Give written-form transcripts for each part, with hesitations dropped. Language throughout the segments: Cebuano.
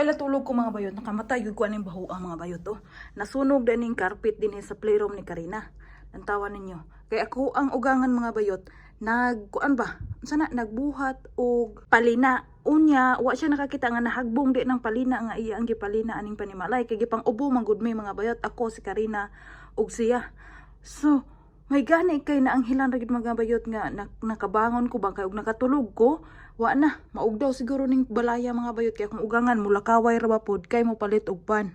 While natulog ko, mga bayot, nakamatay gyud ko aning baho ang mga bayot to. Nasunog din ning carpet din sa playroom ni Karina. Lantawa ninyo. Kay ako ang ugangan, mga bayot, nagkuan ba? Unsa na, nagbuhat og palina. Unya, wa siya nakakita nga nahagbong di ng palina nga iya ang gipalina aning panimalay kay gipang ubo man gud mi, mga bayot, ako, si Karina ug siya. So, may gani kay naanghilan ra gid, mga bayot, nga nakabangon ko ba kay og nakatulog ko, wa na maugdaw siguro ning balaya, mga bayot, kay akong ugangan mulakaway ra ba pod kay mo palit og pan.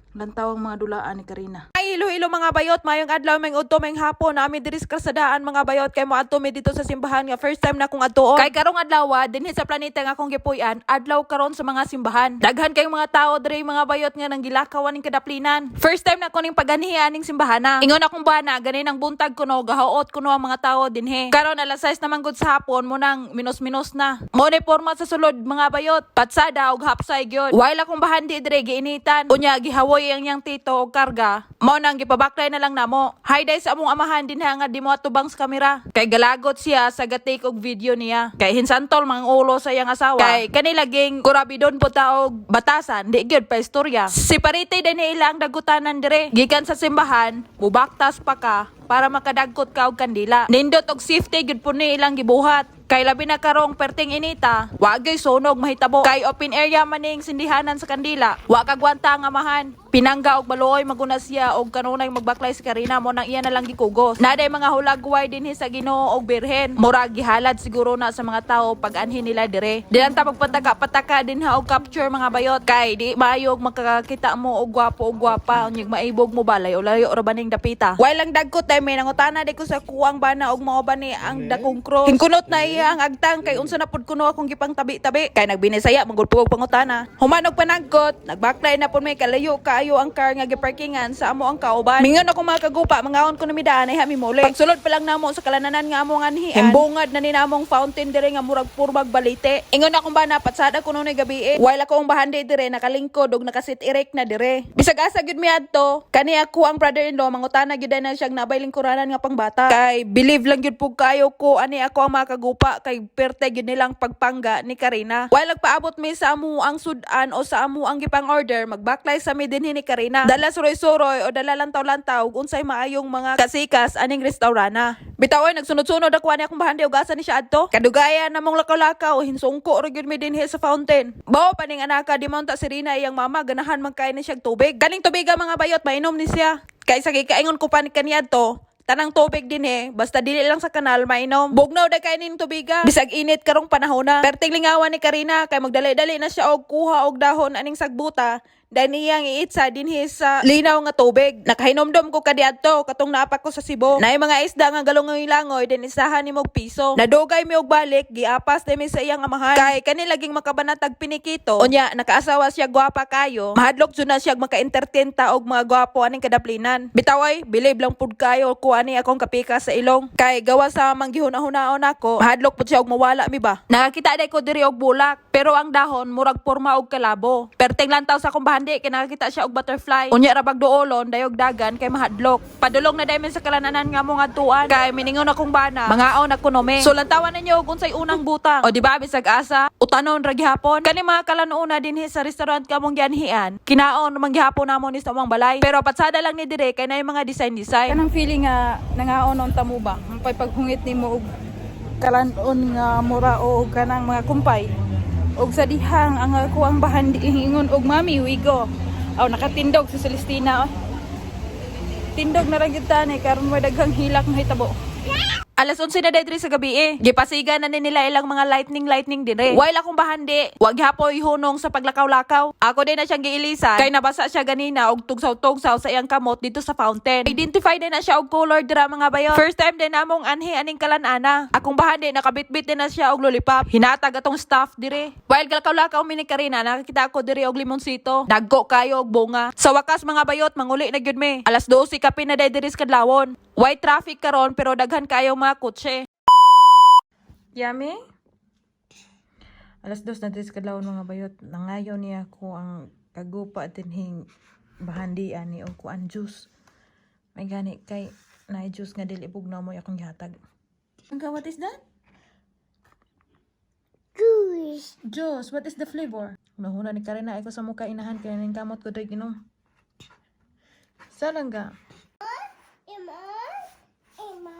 Lantaw ang mga dulaan ni Karina. Ay, hilo hilo, mga bayot, mayong adlaw, mayong udto, mayong hapon, nami diri sa kalsadaan, mga bayot, kay moadto mi dito sa simbahan nga first time na kong adtuon. Kay karong adlaw dinhi sa planeta nga akong gipuy-an, adlaw karon sa mga simbahan. Daghan kayong mga tao diri, mga bayot, nga nang gilakawan ning kadaplinan. First time na ko ning paganhian ning simbahan na. Ingon akong bana, ganin ang buntag kuno, gahaot kuno ang mga tao dinhi. Karon alas 6 naman gud sa hapon, mo nang minus-minus na. Mo ni porma sa sulod, mga bayot, patsada og hapsay gyud. While akong bahandi dire giinitan, unya gihawoy ang iyang tito og karga. Mao nang gipabaklay na lang namo. Hi day sa among amahan dinha nga di mo atubang sa kamera. Kay galagot siya sa gatake og video niya. Kay hinsantol mga ulo sa iyang asawa. Kay kani laging kurabidon po ta og batasan, di gyud pa istorya. Si parite din ila ang dagutanan dire. Gikan sa simbahan, mubaktas pa ka para makadagkot ka og kandila. Nindot og safety gyud po ni ilang gibuhat. Kay labi na karong perting inita, wa gyud sunog mahitabo. Kay open area maning sindihanan sa kandila. Wa kagwanta ang amahan. Pinangga og baluoy maguna siya og kanunay magbaklay si Karina, mo nang iya na lang gikugos. Naday mga hulagway dinhi sa Ginoo og Birhen. Murag gihalad siguro na sa mga tao pag anhin nila dire. Di lang ta magpataka-pataka dinha og capture, mga bayot, kay di maayog makakakita mo og gwapo og gwapa, unyag maibog mo balay o layo ra baning dapita. While lang dagkot ay may nangutana di ko sa kuwang bana og mao ba ni ang dakong cross. Hingkunot na iya ang agtang kay unsa na pud kuno akong gipang tabi-tabi. Kay nagbinisaya manggod pug pangutana. Human og panagkot, nagbaklay na pud may kalayo kaayo ang car nga giparkingan sa amo ang kauban. Mingon ako, mga kagupa, mangaon ko na mi daan ay hami muli. Pagsulod pa lang namo sa kalananan nga among anhian, himbungad na ni namong fountain dire nga murag purbag balite. Ingon akong bana, patsada ko nunoy gabi eh. While ako ang bahandi dire nakalingkod og nakasit erect na dire. Bisag asa gyud mi adto, kani ako ang brother-in-law mangutana gyud na siyang nabay lingkuranan nga pangbata. Kay believe lang gyud pug kayo ko ani ako ang mga kagupa kay perte gyud nilang pagpangga ni Karina. While nagpaabot mi sa amo ang sudan o sa amo ang gipang order, magbaklay sa mi dinhi ni Karina. Dala suroy-suroy o dala lantaw-lantaw ug unsay maayong mga kasikas aning restaurana. Bitaw ay nagsunod-sunod ako ani akong bahandi ug asa ni siya adto. Kadugayan namong lakaw-lakaw, hinsungko ra gyud mi dinhi sa fountain. Bao paning anaka, di man ta si Rina iyang mama ganahan man kay ni siya tubig. Kaning tubiga, mga bayot, mainom ni siya. Kay sa gikaingon ko pa ni kaniadto, tanang tubig din eh, basta dili lang sa kanal, mainom. Bugnaw da kay ning tubiga. Bisag init karong panahon na. Perting lingawan ni Karina kay magdali-dali na siya og kuha og dahon aning sagbuta. Dahil niyang iitsa dinhi sa linaw nga tubig. Nakahinomdom ko kadiadto katong naapak ko sa Cebu. Naay mga isda nga galungoy-langoy din isahan ni og piso. Nadugay mi og balik, giapas mi sa iyang amahan. Kay kani laging makabanatag pinikito. Unya nakaasawa siya gwapa kayo. Mahadlok jud na siya maka-entertain ta og mga gwapo aning kadaplinan. Bitaway, believe lang pud kayo ko ani akong kapika sa ilong. Kay gawa sa manggihuna-hunaon ako, mahadlok pud siya og mawala mi ba. Nakakita day ko diri og bulak, pero ang dahon murag porma og kalabo. Perting lantaw sa akong bahandi kay nakakita siya og butterfly. Unya ra duolon dayog dagan kay mahadlok. Padulong na daymen sa kalananan nga mo ngadtuan kay miningon akong bana, mangaon ako no me. So lantawan ninyo kung unsay unang butang. O di ba bisag asa, utanon ra gihapon. Kani mga kalanuuna dinhi sa restaurant kamong gianhian, kinaon man gihapon namo ni sa among balay. Pero patsada lang ni dire kay naay mga design design. Kanang feeling nga nangaon unta mo ba? Mampay paghungit nimo og kalanon nga mura o og kanang mga kumpay. Og sa dihang ang ako ang bahandi ingon og, "Mami, we go." Aw, nakatindog si Celestina. Oh. Tindog na ra gyud ta ni karon may daghang hilak mahitabo. Alas 11 na diri sa gabi eh. Gipasiga na ni nila ilang mga lightning lightning dire. While akong bahandi, wag hapoy hunong sa paglakaw-lakaw. Ako din na siyang giilisan kay nabasa siya ganina og tugsaw-tugsaw sa iyang kamot dito sa fountain. Identify din na siya og color dira, mga bayo. First time din namong anhi aning kalan-ana. Akong bahandi nakabitbit din na siya og lollipop. Hinatag atong staff dire. While galakaw-lakaw mi ni Karina, nakakita ako diri og limonsito. Dagko kayo og bunga. Sa wakas, mga bayot, manguli na gyud mi. Alas 12 kape na day diri sa kadlawon. White traffic karon pero daghan kayo mga kotse. Yummy? Alas 2 na diri sa kadlawon, mga bayot. Nangayo niya ko ang kagupa dinhing bahandian ni og kuan, juice. May gani kay na juice nga dili bugnaw mo akong gihatag. Angka, what is that? Juice. Juice. What is the flavor? Nahuna ni Karina ay ko sa mukha inahan kay ning kamot ko diri ginom. Salangga. Emma, Emma,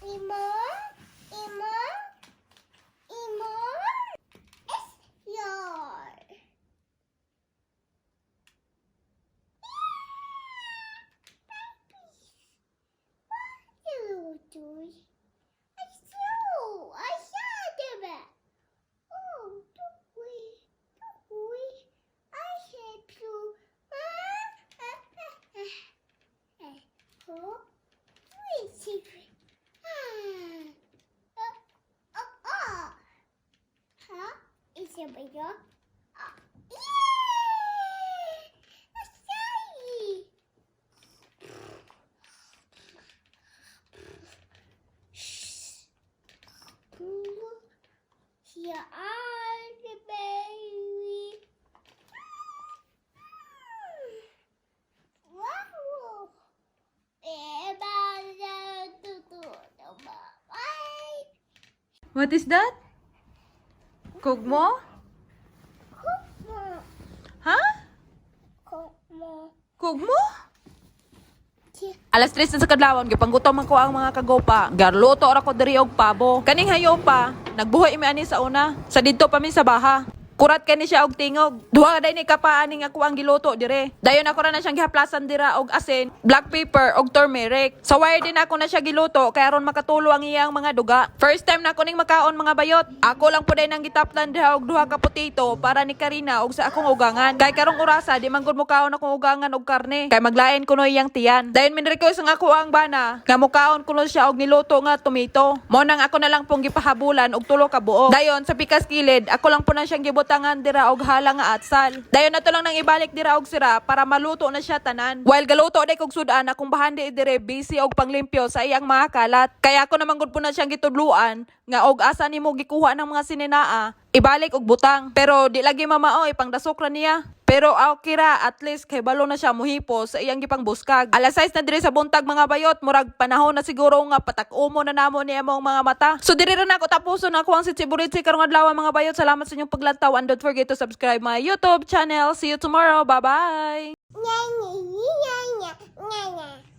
Emma, Emma, Emma, it's your. What you doing? I saw them. Oh, don't we, don't we? I said to, ah, ah, ah, ah, ah, oh, wait, secret. Ah, oh, oh, oh. Huh? Is it bigger? Oh, yeah! Sorry. Shh. Here are the baby. Wow. What is that? Kugmo? Ha? Kugmo? Alas 3 na sa kadlawon gipanggutom man ko ang mga kagopa. Garluto ra ko diri og pabo. Kaning hayo pa, nagbuhi mi ani sa una. Sa didto pa mi sa baha. Kurat kani siya og tingog. Duha day ni kapaaning ako ang giluto dire. Dayon ako ra na siyang gihaplasan dira og asin, black pepper og turmeric. Sa wire din ako na siya giluto kay aron makatulo ang iyang mga duga. First time na ako ning makaon, mga bayot. Ako lang po day nang gitaplan diha og duha ka potato para ni Karina og sa akong ugangan. Kay karong orasa di man gud mukaon akong ugangan og karne. Kay maglain kuno iyang tiyan. Dayon min request ang ako ang bana nga mukaon kuno siya og niluto nga tomato. Mo nang ako na lang pong gipahabulan og tulo ka buok. Dayon sa pikas kilid ako lang po na siyang gibutangan dira og hala nga atsal. Dayon nato lang nang ibalik dira og sira para maluto na siya tanan. While galuto day kog sudan, akong bahandi dire busy og panglimpyo sa iyang mga kalat. Kaya ako naman gud po na siyang gitudluan nga og asa nimo gikuha ng mga sininaa, ibalik og butang. Pero di lagi, mama oy, pangdasok ra niya. Pero okay ra, at least kay balo na siya muhipo sa iyang gipangbuskag. Alas 6 na dire sa buntag, mga bayot, murag panahon na siguro nga patak-umo na namo niya mong mga mata. So dire ra nako tapuson ako ang sitsiburitsi karong adlaw, mga bayot. Salamat sa inyong paglantaw and don't forget to subscribe my YouTube channel. See you tomorrow. Bye bye. Nya, nya, nya, nya, nya, nya.